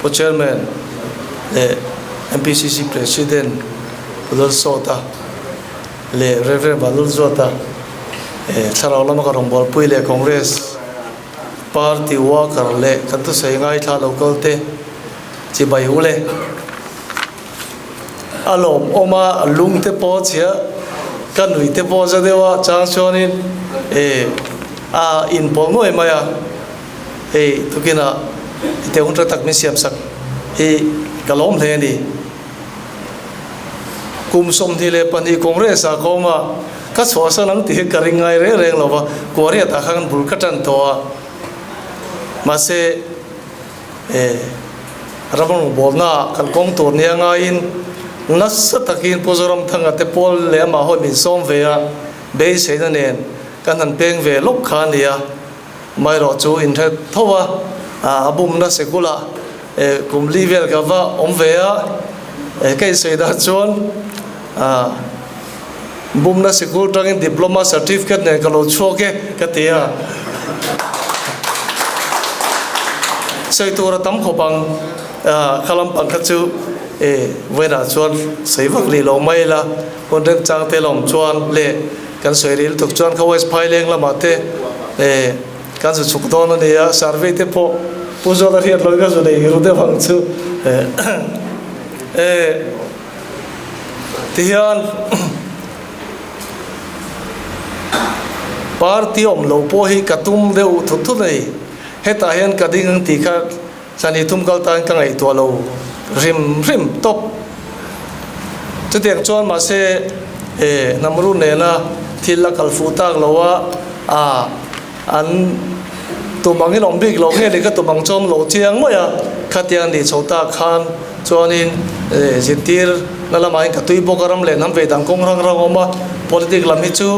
Pu Chairman leh MPCC President Pu Lalsawta leh Rev. Vanlalzuata thlarau lama ka rawngbawlpui leh Congress Party worker leh kan thusawi ngaithla lo kal te chibai u le. A lawmawm a, a lung te pawh a chhia, ka nui te pawh a za deuh a, chang chuanin a inpawh nuai mai a. Hei tukinah i te hun tha tak min siam sak hi ka lawm hle a ni. Kum 22 Congress ah ka awm a, ka chhuahsan ang tih hi ka ring ngai reng reng lo va, Kuariat ah khan bul ka tan tawh a, mahse eh ram rawngbawlna ah kan kawng tur nia ngaiin nasa takin Pu Zoramthanga te pawl leh amah hawi min sawm ve a, beiseina nen kan han peng ve lawk kha a ni a. Amaherawh chu inhre tho a, a bumna sikula kum li vel ka va awm ve a, ka insawi dan chuan bumna sikul tangin diploma certificate nen ka lo chhuak e ka ti a. Sawi tur a tam khawp ang, kha lampang kha chu vawiinah chuan sawi vak lih lo mai ila, hun remchang te la awm chuan leh Kan sawi ril tuk chuan kha West Phaileng lamah te kan zu chhuk dawn a ni a, survey te pawh Pu Zawla hriat loin ka zu nei ru deuh ang chu. Tihian party awm lo pawh hi ka tum deuh thut thut a ni. Hetah hian ka ding ang tih kha Chani thum kal tan ka ngaihtuah lo hrim hrim tawp. Chutiang chuan mahse he hnam run nena thil a kal fuh tak lo a, a an tum angin awm bik lo nge ni ka tum ang chu awm lo chiang mai a, khatiang nih chho tak khan chuanin zirtir na lamah hian ka tui bawk a, ram leh hnam vei dang kawng rang rang a awm a, politic lam hi chu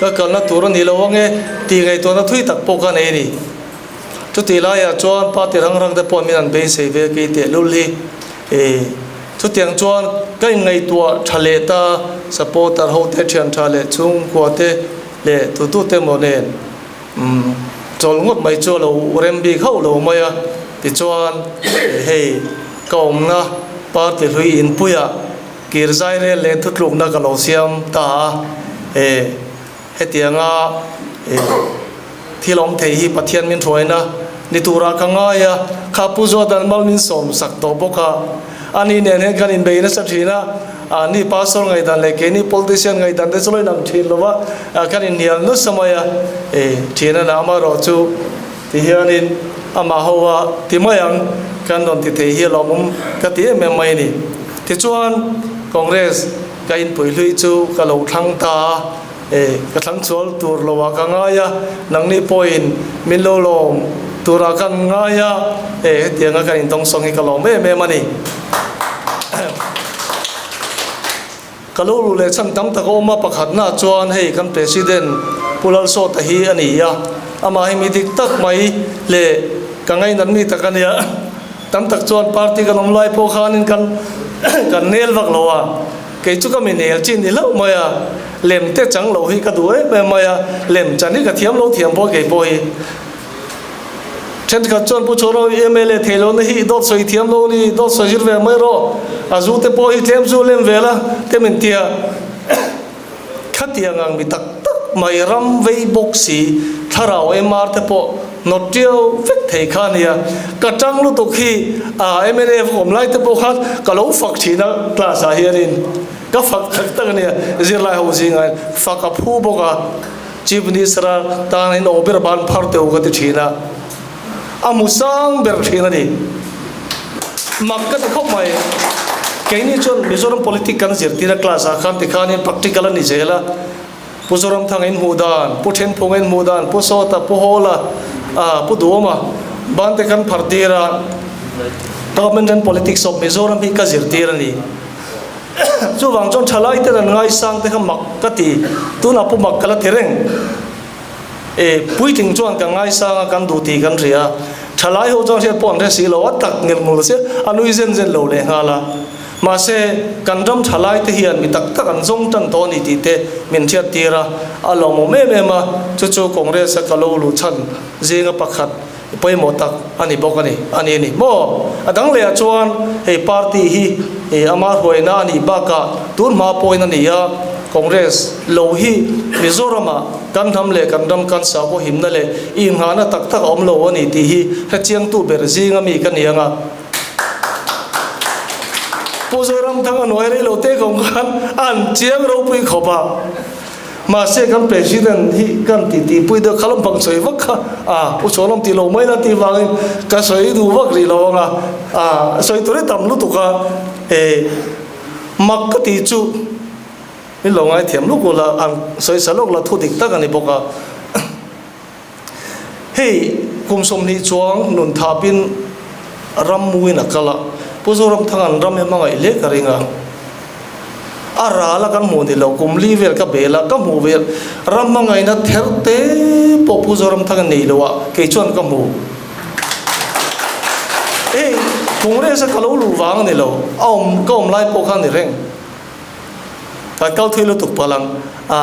ka kalna tur a ni lo ange tih ngaihtuahna thui tak pawh ka nei a ni. Chutih laiah chuan party rang rang te pawh min an beisei ve kei tehlul hi e chutiang chuan ka inngaihtuah tha leh ta supporter ho te thian tha leh chhungkua te leh tutu te maw nen umm chawl ngawt mai chu a lo rem bik hauh lo mai a tichuan hei ka awmna party hlui inpuiah kir zai rel leh thutlukna ka lo siam ta a e. Hetianga thil awm thei hi Pathian min hruaina ni turah ka ngai a, kha Pu Zuatan mal min sawm sak tawh bawk a. Ani nen hian kan inbei nasa thin a, ani pastor ngaihdan leh keini politician ngaihdan te chu lo inang thin lo va, kan inhnial nasa mai a, thin a na amaherawh chu ti hianin amah ho a ti mai ang, kan rawn ti thei hi a lawmawm ka ti em em mai a ni. Tichuan Congress. Ka inpui hlui chu ka lo thlang ta a, e, ka thlang chual tur lo ah ka ngai a, nangni pawhin min lo lawm turah kan ngai a, e, hetianga kan intawngsawng hi ka lawm em em a ni. Ka lo luh leh chhan tam tak a awm a, pakhatna chuan hei kan President Pu Lalsawta hi a ni a, amah hi mi dik tak mai leh ka ngainat mi tak a nia. Tam tak chuan party kan awm lai pawh khanin kan kan nel vak lo a, kei chu ka mi nel chin ni hlauh mai a, lem te chang loh hi ka duh em em mai a, lem chan hi ka thiam lo thiam pawh kei pawh hi. Thenkhat chuan Pu Chhawrho i mla thei lo na hi dawt sawi thiam lo ni, dawt sawi zir ve mai rawh, a zu te pawh hi tlem zu lem ve la te min ti a. Khatiang ang mi tak tak mai ram vei bawk si, thlarau MR te pawh hnawt ṭiau vek thei kha a nia. Ka ṭang lutuk hi a mnf awm lai te pawh khan ka lo fak ṭhin a, class ah hianin ka fak tak tak a nia, zirlai ho zingah hian fak a phu bawk a, Chief Minister a tan in aw ber ban phar teu ka ti ṭhin a, a hmu sang ber ṭhin a ni. Mak ka ti khawp mai. Keini chuan Mizoram politic kan zirtir a class ah khan tikhanin practical a ni zel a. Pu Zoramthanga in hmuh dan, Pu Thenphunga in hmuh dan, Pu Sawta, Pu Hawla, ah Pu Duhawma ban te kan phar tir a. Government and politics of Mizoram hi ka zirtir a ni. Chuvang chuan thalai te ran ngaisang te kha mak ka ti. Tunah pu mak ka la ti reng. E, puitling chuan ka ngaisang a, kan duh tih kan hria a, thalai ho chuan hriat pawh an hre si lo, a tak ngel ngul sia, a nui zen zen lo leh nghal a. Mahse, kan ram thalai te hian mi tak tak an zawng tan tawh a ni tih te min hriat tir a, a lawmawm em em a, chu chu Congress a ka lo luh chhan zinga pakhat. pawimawh tak a ni bawk a ni, a ni a ni maw? A dang lehah chuan hei party hi ama hruaina a nih bakah tun hma pawhin a ni a, Congress lo hi Mizoramah kan hnam leh kan ram kan sakhaw himna leh inghahna tak tak a awm lo a ni tih hi hrechiangtu ber zinga mi ka ni ang a. Pu Zoramthanga hnuai rei lo te kawng khan an chiang ropui khawp a. Mahse kan President hi kan ti tih pui deuh kha lampang sawi vak kha a u chhuah lawm tih lo mai la tih vangin ka sawi duh vak rih lo ang a, a sawi tur hi tam lutuk a, e mak ka tih chu min lo ngaithiam luk ula an sawi sa lawk la thu dik tak a ni bawk a. Hei kum 20 chuang nun thapin ram muin a kal a, Pu Zoramthanga'n ram hi hmangaih hle ka ring a, a ral a kan hmuh ni lo, kum li vel ka bel a, ka hmuh vel ram hmangaihna ther te pawh Pu Zoramthanga nei lo ah kei chuan ka hmu. Hei Congress a ka lo luh vang a ni lo, a awm ka awm lai pawh kha a ni reng. Kan kal thui lutuk palh ang. A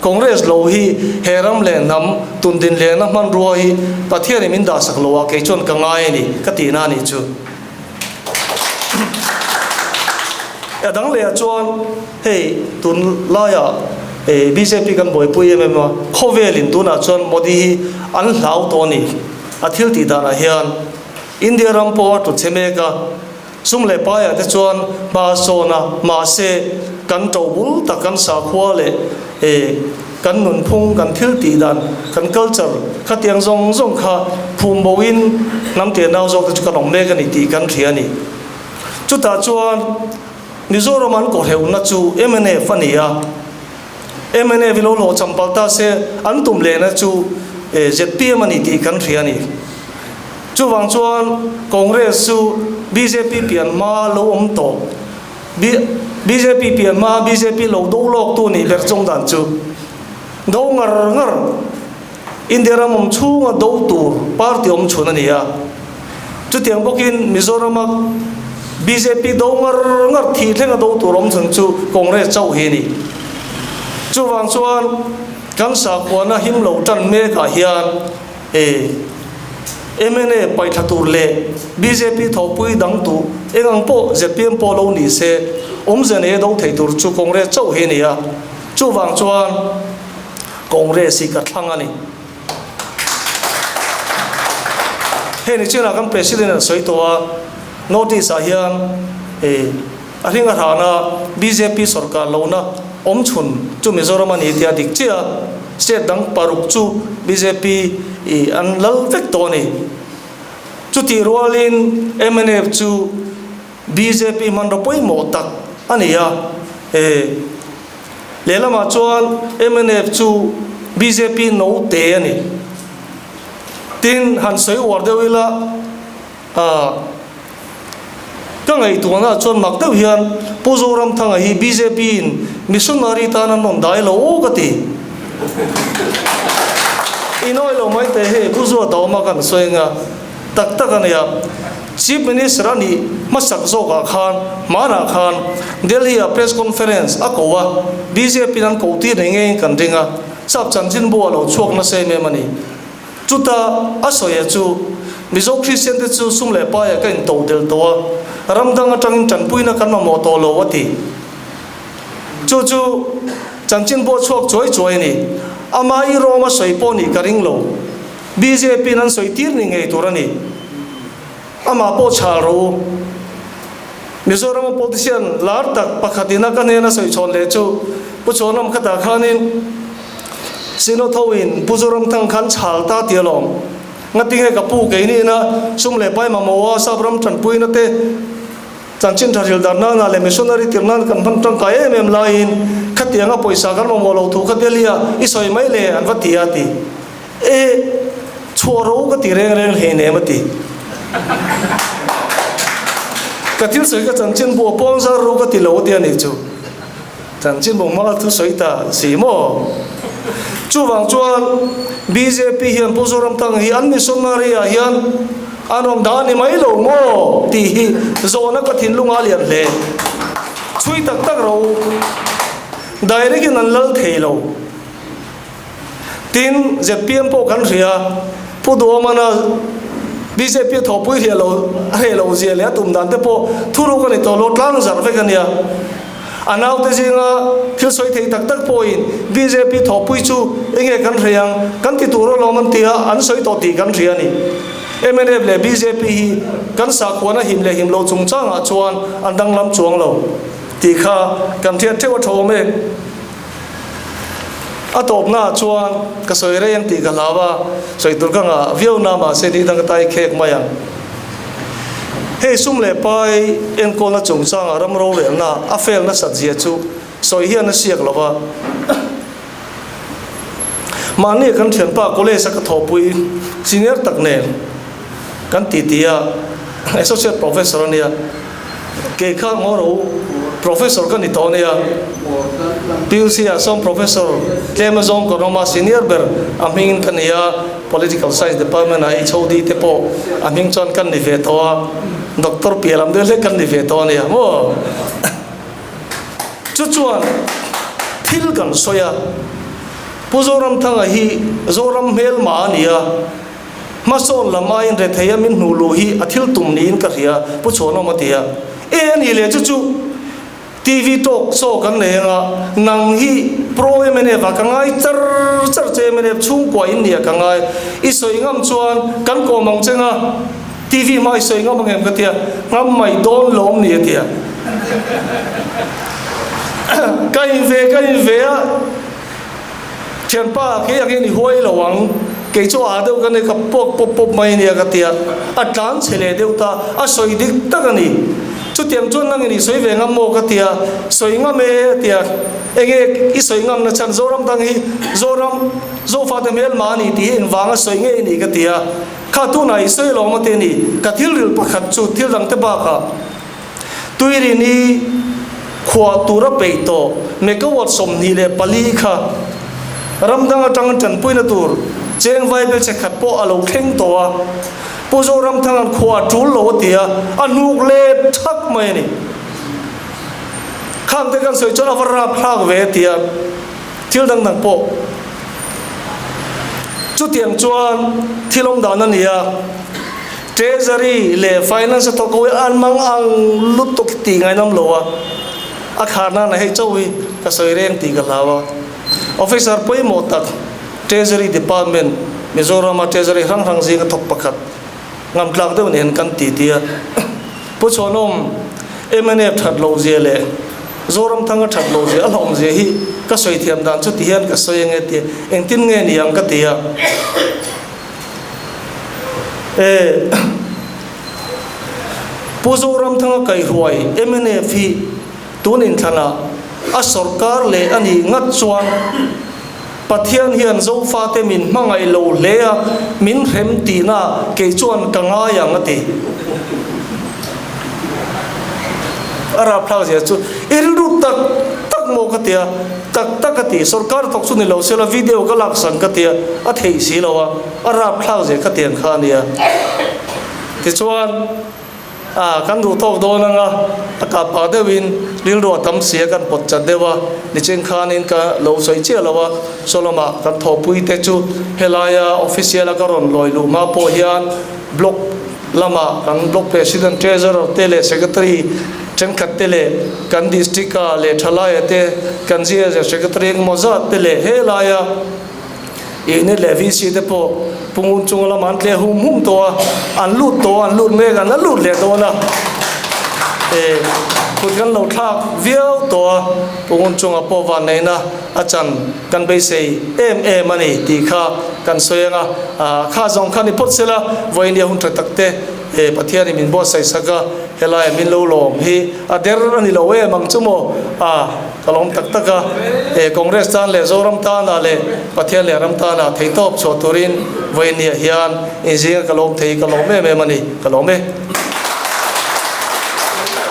Congress lo hi he ram leh hnam tun din lehna hmanrua hi Pathianin min dahsak lo a kei chuan ka ngai a ni ka tihna a nih chu. A dang lehah chuan hei tun laiah bjp kan buaipui em em a, khawvelin tunah chuan Modi hi an hlau tawh a ni. A thil tih danah hian India ram pawh a tlu chhe mek a. Sum leh paiah te chuan hma sawn a, mahse kan to bul tak kan sakhua leh e kan nunphung, kan thil tih dan, kan culture khatiang zawng zawng kha phum bo in hnam tia nau zawk te chu kan awm mek a ni tih kan hria a ni. Chutah chuan Mizoram an kawhreuhna chu mnf a ni a, mnf hi lo hlawh champal ta se an tum lehna chu zpm a ni tih kan hria a ni. Chuvang chuan Congress chu bjp pian hma lo awm tawh, bjp pian hma bjp lo do lawk tu nih ber chung dan chu do ngar ngar India ram awm chhunga do tur party awm chhun a ni a. Chutiang bawkin Mizorama bjp do ngar ngar thih thlenga do tur awm chhun chu Congress chauh hi a ni. Chuvang chuan kan sakhuana him lo tan mekah hian E. Mna paihthla tur leh bjp thawhpui dang tu eng ang pawh zpm pawh lo ni se, awmze nei a do thei tur chu Congress chauh hi a ni a, chuvang chuan Congress hi ka thlang a ni. Hei ni chinah kan President an sawi tawh a, Notice ah hian e a hring a hrana bjp sorkar lohna awm chhun chu Mizoram a ni tia dik chiah a, State dang paruk chu bjp i an lal vek tawh a ni. Chutih rualin mnf chu bjp hmanraw pawimawh tak a ni a, e lehlamah chuan mnf chu bjp note a ni. Tin, han sawi uar deuh ila, A ka ngaihtuahna chuan mak deuh hian Pu Zoramthanga hi bjp in missionary tan an rawn dai lo aw ka ti. I nawi lo mai teh hei Pu Zuata awma kan sawi anga tak tak a nia. Chief Minister a nih hmasak zawkah khan hmanah khan Delhi ah press conference a ko a, bjp in an koh tir ni ngeiin kan ring a, sap chanchinbu a lo chhuak nasa em em a ni. Chuta a sawi a chu, Mizo Kristian te chu sum leh paiah ka into del tawh a, ram dang atangin tanpuina kan mamawh tawh lo a ti. Chu chu chanchin pawh chhuak chuai chuai a ni. Ama i rawm a sawi pawh nih ka ring lo. Bjp in an sawi tir ni ngei tur a ni. Amah pawh chhal rawh u. Mizorama politician lar tak pakhat ina ka hnena sawi chhawn leh chu Pu Chhuanawm khatah khanin Synod ho in Pu Zoramthang khan chhal ta ti alawm. Ngatinge ka pu keini ina sum leh pai mamawh a sap ram tanpuina te chanchin tha hril dar nana leh missionary tir nan kan hman tangkai em em laiin khatianga pawisa kan mamawh lo thu kha Delhi ah i sawi mai le an va ti a ti. E, chhuah ro ka ti reng reng hleinem a ti. Ka thil sawi ka chanchin bu a pawng zar ro ka ti lo a ti a nih chu. Chanchin bu hmanga thu sawi ta si maw? Chuvang chuan bjp hian Pu Zoramthanga hi an missionary ah hian an rawn dah a ni mai lo maw tih hi zawhna ka thinlung a lian hle. Chhui tak tak ro direct in an lal thei lo. Tin, zpm pawh kan hria, Pu Duhawmana Bjp a thawhpui hreh lo hreh lo zia leh a tum dan te pawh thuruk a ni tawh lo tlang zarh vek a nia. A naute zinga thil sawi thei tak tak pawhin bjp thawhpui chu enge kan hreh ang kan ti tur alawm an ti a, an sawi tawh tih kan hria a ni. Mnf leh bjp hi kan sakhuana him leh him lo chungchangah chuan an danglam chuang lo tih kha kan hriat theuh a tha awm e. A tawpnaah chuan ka sawi rei ang tih ka hlau a, sawi tur ka ngah viau na mahse ni dang ka tai khek mai ang. Hei sum leh pai enkawlna chungchangah ram rorelna a fail nasat zia chu sawi hian a siak lo va. Mahni kan thianpa college a ka thawhpui senior tak nen kan titi a, associate professor a nia. Kei kha ngaw rawh u, Professor ka ni tawh nia. PUC ah sawn Professor tlem azawng ka rawm a, senior ber a hmingin ka ni a, Political Science Department ah HOD te pawh a hming chuan kan ni ve tawh a, Doctor piah lam deuh hlek kan ni ve tawh a nia maw. Chu chuan thil kan sawi a, Pu Zoramthanga hi Zoram hmelma a ni a, Hmasawn lam aiin rethei a min hnuh luh hi a thil tum niin ka hria, Pu Chhuanawm a ti a. E a nih leh chu chu TV talk show kan nei anga nang hi pro mnf ah ka ngai char char che mnf chhungkua in nia ka ngai i sawi ngam chuan kan kawm ang che nga TV hma i sawi ngam ang em ka tia ngam mai dawn lawm ni a tia. Ka in ve ka in ve a. Thianpa, kei ang hian i huai lo ang, kei chu a deuh ka nei ka puak pawp pawp mai ania ka ti a, a tlan chhe leh deuh ta, a sawi dik tak a ni. Chutiang chuan nangin i sawi ve ngam maw ka ti a, sawi ngam e a ti a, enge i sawi ngam na chhan Zoram dang hi Zoram Zofate hmelma a ni tih hi engvanga sawi nge i nih ka ti a, kha tunah i sawi lo maw te ni, ka thil ril pakhat chu thil dangte bakah. Tuirini khuah tura peih tawh megawatt 24 kha ram dang atanga tanpuina tur cheng vaibel che khat pawh a lo thleng tawh a, Pu Zoramthanga'n khuah a tul lo a ti a, a hnuk let thak mai a ni. Khangte kan sawi chuan a va rap thlak ve a ti a, thil dang dang pawh chutiang chuan thil awm dan a ni a. Treasury leh Finance a thawk ho hi an mang ang lutuk hi tih ngainawm lo a, a khar nana hei chauh hi ka sawi reng tih ka hlau a. Officer pawimawh tak Treasury Department, Mizorama Treasury hrang hrang zinga thawk pakhat ngamtlak deuh nen kan ti ti a. Pu Chhuanawm, mnf that loh zia leh Zoramthanga that loh zia a hlauhawm zia hi ka sawi thiam dan chu ti hian ka sawi ange tia engtin nge ni ang ka ti a. E Pu Zoramthanga kaihruai mnf hi tun inthlanah a sawrkar leh a nih ngat chuan Pathian hian Zofate min hmangaih lo hle a, min hrem tihna kei chuan ka ngai ang a ti. A rapthlak zia chu i rilru tak tak maw ka ti a, tak tak a ti. Sorkar thawk chu ni lo sela video ka laksan ka ti a, a theih si lo a, a rapthlak zia ka ti ang kha a nia. Tichuan a kan duh tawk dawn ang a, a kap pah deuhin rilru a tam si a kan pawt chat deuh a, nichin khanin ka lo sawi chiah lo a, saw lamah kan thawhpui te chu helaia official a ka rawn lawi luh hma pawh hian block Lamah kan Block President, Treasurer te leh Secretary thenkhat te leh kan District a leh Thalaia te, kan GSA Secretary engemaw zat te leh helaia Unit leh VC te pawh Pungun chunga lamah an tleh hum hum tawh a, an lut tawh a, an lut mek a, an la lut leh dawn a. E, kut kan lo thlak viau tawh a, Pungun chunga pawh vanneihna a chan kan beisei em em a ni tih kha kan sawi ang a, kha zawng kha ni phawt sela vawinia hun tha tak te Pathianin min buatsaih sak a, helaiah min lo lawm hi a der a ni lo em ang chu maw? A, ka lawm tak tak a, Congress tan leh Zoram tanah leh Pathian leh ram tanah theihtawp chhuah turin vawinia hian inzinga ka lawm thei hi ka lawm em em a ni, ka lawm e.